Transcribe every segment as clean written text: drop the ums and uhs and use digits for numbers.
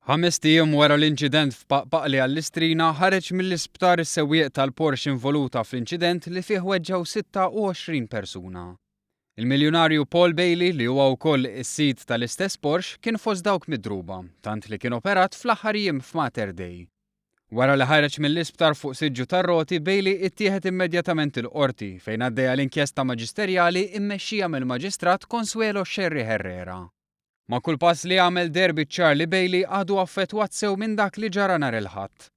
Ħamest ijiem wara l-inċident f'Paqpaqli għall-Istrina ħareġ mill-isptar is-sewwieq tal-Porsche involuta fl-inċident li fih weġġgħu 26 persuna. Il-miljunarju Paul Bailey li huwa wkoll is-sid tal-istess Porsche kien fost dawk midruba, tant li kien operat fl-aħħar jiem f'Mater Dei. Wara li ħareġ mill-isptar fuq siġġu tar-roti, Bailey ittieħed immedjatament il-Qorti fejn għaddejja l-inkjesta maġisterjali mmexxija mill-Maġistrat Consuelo Scerri Herrera. Ma' kull pass li għamel deher biċ-ċar li Bailey għadu affettwat sew minn dak li ġara nhar il-Ħadd.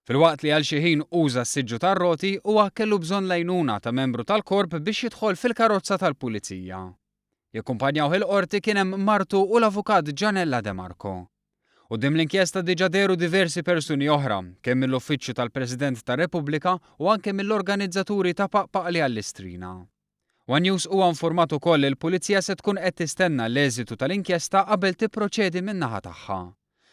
Filwaqt li għal xi ħin uża s-siġġu tar-roti, huwa kellu bżonn l-għajnuna ta' membru tal-korp biex jidħol fil-karozza tal-pulizija. Jakkumpanjawh il-Qorti kien hemm martu u l-avukat Gianella De Marco. Quddiem l-inkjesta diġà dehru diversi persuni oħra, kemm mill-Uffiċċju tal-President tar-Repubblika u anke mill-organizzaturi ta' Paqpaqli għall-Istrina. One News huwa infurmat ukoll li l-Pulizija se tkun qed tistenna l-eżitu tal-inkjesta qabel tipproċedi min-naħa tagħha.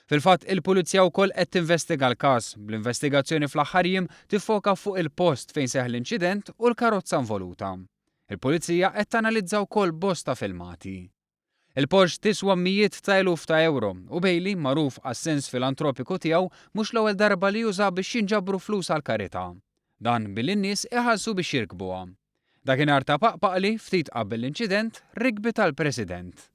Fil-fatt, il-Pulizija wkoll qed tinvestiga l-każ, bl-investigazzjoni fl-aħħar jiem tiffoka fuq il-post fejn seħħ l-inċident u l-karozza involuta. Il-Pulizija qed tanalizza wkoll bosta filmati. Il-Porsche tiswa mijiet ta' eluf ta' ewro u Bailey, magħruf għas-sens filantropiku tiegħu, mhux l-ewwel darba li jużaha biex jinġabru flus għall-karità. Dan billi n-nies iħallsu biex jirkbuha. Dakinhar ta' Paqpaqli, ftit qabel l-inċident, rikbitha l-President.